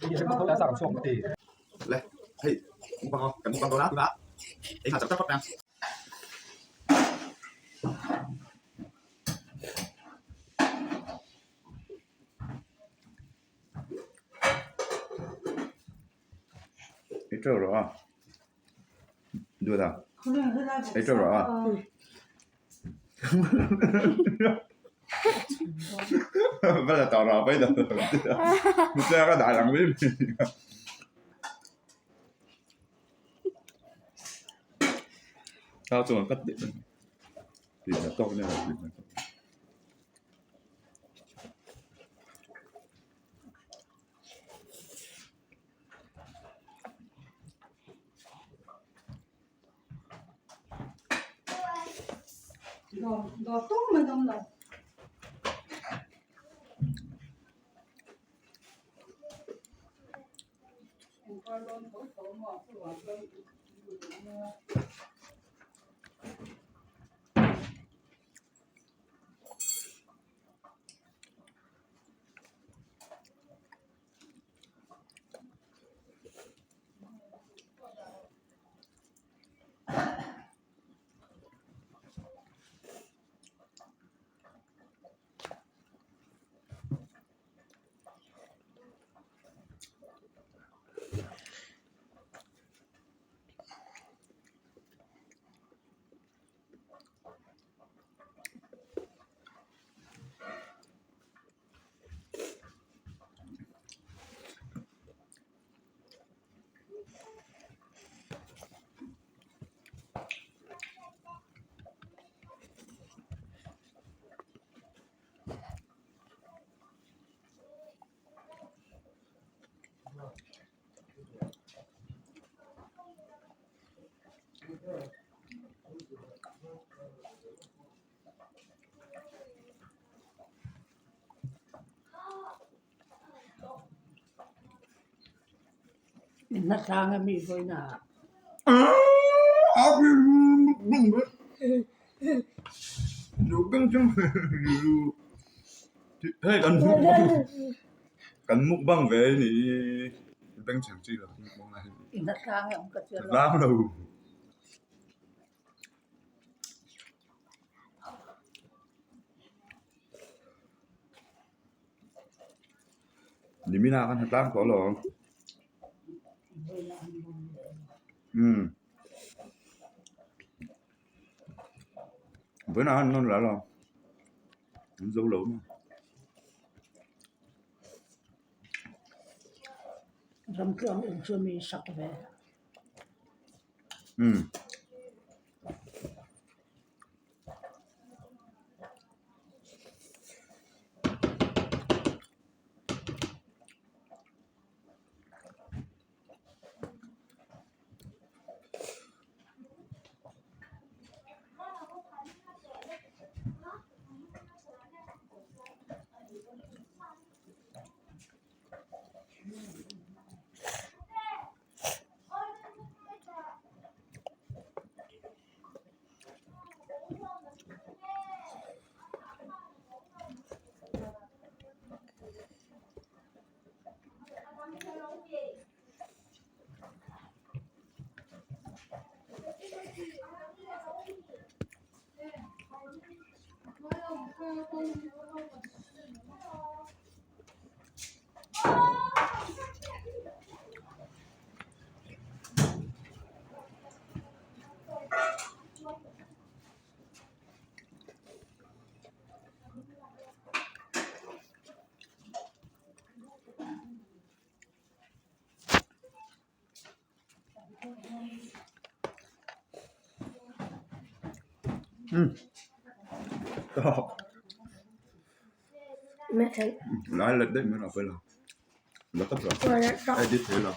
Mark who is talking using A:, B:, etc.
A: Le hei mukbang aw kan mukbang dawn a tunah ei nghal chak chak phawt mai ang. Ei teuh rawh a duat a ei teuh rawh a va la tawh rawh pawi lo nutling a ka dah lang mai mai. Thau chuan ka tih hna tawk nia tih hna tawk.
B: Inhlatlang a mi vawiin ah.
A: Hei kan kan mukbang ve a ni bengchheng chi lo mukbang lai hi.
B: Inhlatlang a awm ka chiah lo.
A: Tlang lo. Nimina khan tlang tawh lo. Umm. Vawiinah khan an rawn la lo. An zo lo maw.
B: Ramtluang in chu mi sak ve.
A: Umm. Lai let daih mai lo pawi lo la tawp lo edit thei lo.